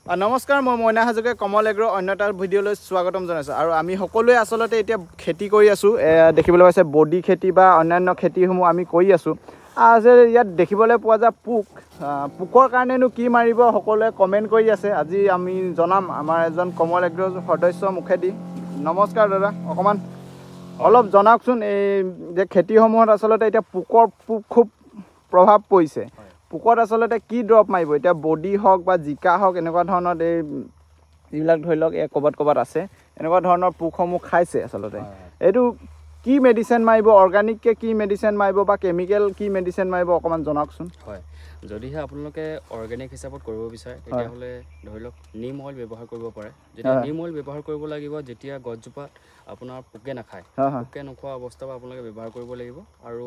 নমস্কাৰ, মই মইনা হাজোকে কমল এগ্ৰ অন্য এটা ভিডিঅ'লৈ স্বাগতম জনাইছোঁ। আৰু আমি সকলোৱে আচলতে এতিয়া খেতি কৰি আছোঁ, দেখিবলৈ পাইছে বডি খেতি বা অন্যান্য খেতিসমূহ আমি কৰি আছোঁ। আজি ইয়াত দেখিবলৈ পোৱা যায় পোক, পোকৰ কাৰণেনো কি মাৰিব সকলোৱে কমেণ্ট কৰি আছে। আজি আমি জনাম আমাৰ এজন কমল এগ্ৰ সদস্য মুখেদি। নমস্কাৰ দাদা, অকণমান অলপ জনাওকচোন এই যে খেতিসমূহত আচলতে এতিয়া পোকৰ পোক খুব প্ৰভাৱ পৰিছে, পোকত আচলতে কি দৰৱ মাৰিব? এতিয়া বডি হওক বা জিকা হওক, এনেকুৱা ধৰণৰ এই যিবিলাক ধৰি লওক এই ক'ৰবাত ক'ৰবাত আছে এনেকুৱা ধৰণৰ পোকসমূহ খাইছে, আচলতে এইটো কি মেডিচিন মাৰিব, অৰ্গেনিককৈ কি মেডিচিন মাৰিব বা কেমিকেল কি মেডিচিন মাৰিব অকণমান জনাওকচোন। হয়, যদিহে আপোনালোকে অৰ্গেনিক হিচাপত কৰিব বিচাৰে তেতিয়াহ'লে ধৰি লওক নিম অইল ব্যৱহাৰ কৰিব পাৰে। যেতিয়া নিম অইল ব্যৱহাৰ কৰিব লাগিব যেতিয়া গছজোপাত আপোনাৰ পোকে নাখায়, পোকে নোখোৱা অৱস্থা পৰা আপোনালোকে ব্যৱহাৰ কৰিব লাগিব। আৰু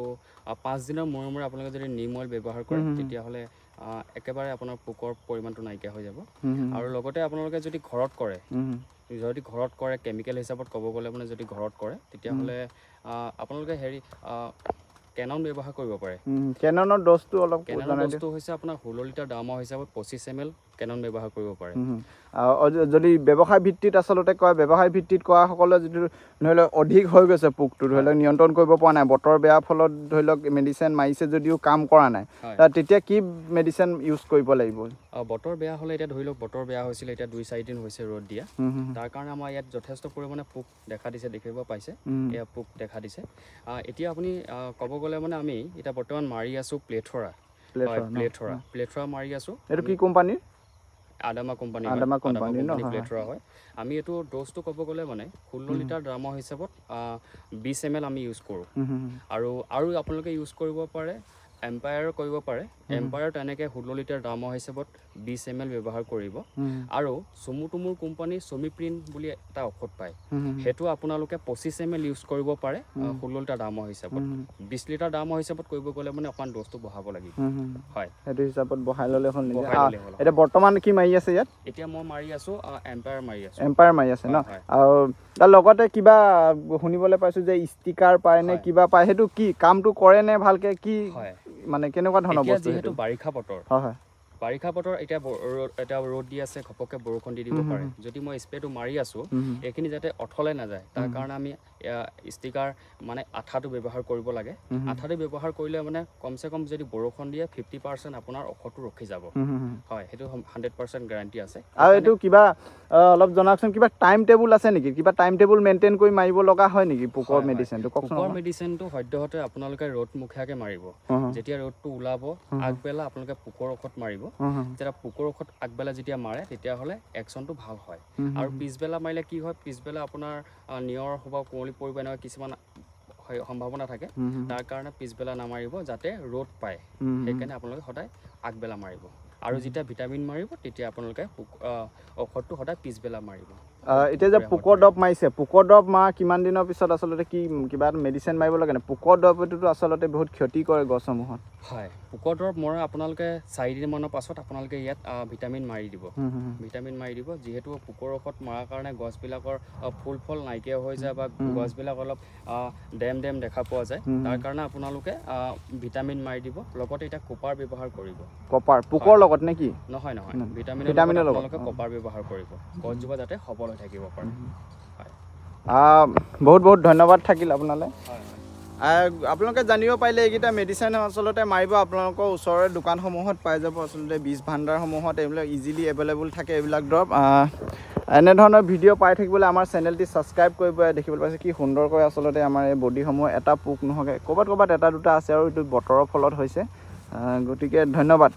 5 দিনৰ মূৰে মূৰে আপোনালোকে যদি নিম অইল ব্যৱহাৰ কৰে তেতিয়াহ'লে একেবাৰে আপোনাৰ পোকৰ পৰিমাণটো নাইকিয়া হৈ যাব। আৰু লগতে আপোনালোকে যদি ঘৰত কৰে, যদি ঘৰত কৰে কেমিকেল হিচাপত ক'ব গ'লে মানে যদি ঘৰত কৰে তেতিয়াহ'লে আপোনালোকে হেৰি কেনন ব্যৱহাৰ কৰিব পাৰে। কেননৰ ড'জটো অলপ, কেননৰ ড'জটো হৈছে আপোনাৰ 16 লিটাৰ দামৰ হিচাপত 25 ml Canon ব্যৱহাৰ কৰিব পাৰে। যদি ব্যৱসায় ভিত্তিত আচলতে কয়, ব্যৱসায় ভিত্তিত কৰাসকলে যিটো ধৰি লওক অধিক হৈ গৈছে পোকটো, ধৰি লওক নিয়ন্ত্ৰণ কৰিব পৰা নাই, বতৰ বেয়া ফলত ধৰি লওক মেডিচিন মাৰিছে যদিও কাম কৰা নাই, তেতিয়া কি মেডিচিন ইউজ কৰিব লাগিব? বতৰ বেয়া হ'লে এতিয়া ধৰি লওক বতৰ বেয়া হৈছিলে, এতিয়া 2-4 দিন হৈছে ৰ'দ দিয়া, তাৰ কাৰণে আমাৰ ইয়াত যথেষ্ট পৰিমাণে পোক দেখা দিছে, দেখিব পাইছে এয়া পোক দেখা দিছে। এতিয়া আপুনি ক'ব গ'লে মানে আমি এতিয়া বৰ্তমান মাৰি আছোঁ প্লেথৰা, প্লেথৰা মাৰি আছোঁ। এইটো কি কোম্পানীৰ? আদামা কোম্পানী, আদামা কোম্পানী প্লেথৰা হয়। আমি এইটো ড'জটো ক'ব গ'লে মানে 16 লিটাৰ ড্ৰামৰ হিচাপত 20 ml আমি ইউজ কৰোঁ। আৰু আৰু আপোনালোকে ইউজ কৰিব পাৰে এম্পায়াৰ কৰিব পাৰে, এম্পায়াৰ তেনেকৈ 16 লিটাৰ ড্ৰামৰ হিচাপত 20 ml ব্যৱহাৰ কৰিব। আৰু চুমুটুমুৰ কোম্পানী চুমিপ্ৰিন বুলি এটা ঔষধ পায়, সেইটো আপোনালোকে 25 ml use কৰিব পাৰে 16 লিটাৰ ড্ৰামৰ হিচাপত। 20 লিটাৰ ড্ৰামৰ হিচাপত কৰিব গ'লে মানে অকণমান ড'জটো বঢ়াব লাগিব। হয়, সেইটো হিচাপত বঢ়াই ল'লে হ'ল। এতিয়া বৰ্তমান কি মাৰি আছে ইয়াত? এতিয়া মই মাৰি আছোঁ এম্পায়াৰ মাৰি আছোঁ। এম্পায়াৰ মাৰি আছে ন? আৰু তাৰ লগতে কিবা শুনিবলৈ পাইছোঁ যে ষ্টিকাৰ পায় নে কিবা পায়, সেইটো কি কামটো কৰে নে ভালকৈ, কি মানে কেনেকুৱা ধৰণৰ বস্তু? যিহেতু বাৰিষা বতৰ, হয়, বাৰিষা বতৰ এতিয়া এতিয়া ৰ'দ দি আছে, ঘপককৈ বৰষুণ দি দিব পাৰে। যদি মই স্প্ৰেটো মাৰি আছোঁ এইখিনি যাতে অথলে নাযায় তাৰ কাৰণে আমি ষ্টিকাৰ মানে আঠাটো ব্যৱহাৰ কৰিব লাগে। আঠাটো ব্যৱহাৰ কৰিলে মানে কমচে কম যদি বৰষুণ দিয়ে 50% আপোনাৰ ঔষধটো ৰখি যাব। হয়, সেইটো 100% গেৰাণ্টি আছে। আৰু এইটো কিবা অলপ জনাওকচোন, কিবা টাইম টেবুল আছে নেকি? কিবা টাইম টেবুল মেইনটেইন কৰি মাৰিব লগা হয় নেকি পোকৰ মেডিচিনটো? কওকচোন। পোকৰ মেডিচিনটো সদ্যহতে আপোনালোকে ৰ'দমুখীয়াকৈ মাৰিব। যেতিয়া ৰ'দটো ওলাব আগবেলা আপোনালোকে পোকৰ ঔষধ মাৰিব। যেতিয়া পোকৰ ঔষধ আগবেলা যেতিয়া মাৰে তেতিয়াহ'লে একশ্যনটো ভাল হয়। আৰু পিছবেলা মাৰিলে কি হয়, পিছবেলা আপোনাৰ নিয়ৰ হ'ব, কুঁৱলী পৰিব, এনেকুৱা কিছুমান সম্ভাৱনা থাকে। তাৰ কাৰণে পিছবেলা নামাৰিব, যাতে ৰ'দ পায়। সেইকাৰণে আপোনালোকে সদায় আগবেলা মাৰিব। আৰু যেতিয়া ভিটামিন মাৰিব তেতিয়া আপোনালোকে ঔষধটো সদায় পিছবেলা মাৰিব। এতিয়া যে পোকৰ দৰৱ মাৰিছে, পোকৰ দৰৱ মাৰা কিমান দিনৰ পিছত আচলতে কি কিবা এটা মেডিচিন মাৰিব লাগে নে? পোকৰ দৰৱটোতো আচলতে বহুত ক্ষতি কৰে গছসমূহত। হয়, পোকৰ দৰৱ মৰা আপোনালোকে 4 দিনমানৰ পাছত আপোনালোকে ইয়াত ভিটামিন মাৰি দিব। ভিটামিন মাৰি দিব, যিহেতু পোকৰ ঔষধ মৰাৰ কাৰণে গছবিলাকৰ ফুল ফল নাইকিয়া হৈ যায় বা গছবিলাক অলপ ডেম ডেম দেখা পোৱা যায়, তাৰ কাৰণে আপোনালোকে ভিটামিন মাৰি দিব। লগতে এতিয়া কপাৰ ব্যৱহাৰ কৰিব। কপাৰ পোকৰ লগত নে কি? নহয় নহয়, ভিটামিনৰ লগত আপোনালোকে কপাৰ ব্যৱহাৰ কৰিব, গছজোপা যাতে সবল হৈ থাকিব পাৰে। বহুত বহুত ধন্যবাদ থাকিল আপোনালৈ। আপোনালোকে জানিব পাৰিলে এইকেইটা মেডিচিন আচলতে মাৰিব আপোনালোকৰ ওচৰৰে দোকানসমূহত পাই যাব। আচলতে বীজ ভাণ্ডাৰসমূহত এইবিলাক ইজিলি এভেইলেবল থাকে এইবিলাক দৰৱ। এনেধৰণৰ ভিডিঅ' পাই থাকিবলৈ আমাৰ চেনেলটি ছাবস্ক্ৰাইব কৰিব। দেখিবলৈ পাইছে কি সুন্দৰকৈ আচলতে আমাৰ এই বডিসমূহ এটা পোক নোহোৱাকৈ ক'ৰবাত ক'ৰবাত এটা দুটা আছে, আৰু এইটো বতৰৰ ফলত হৈছে। গতিকে ধন্যবাদ।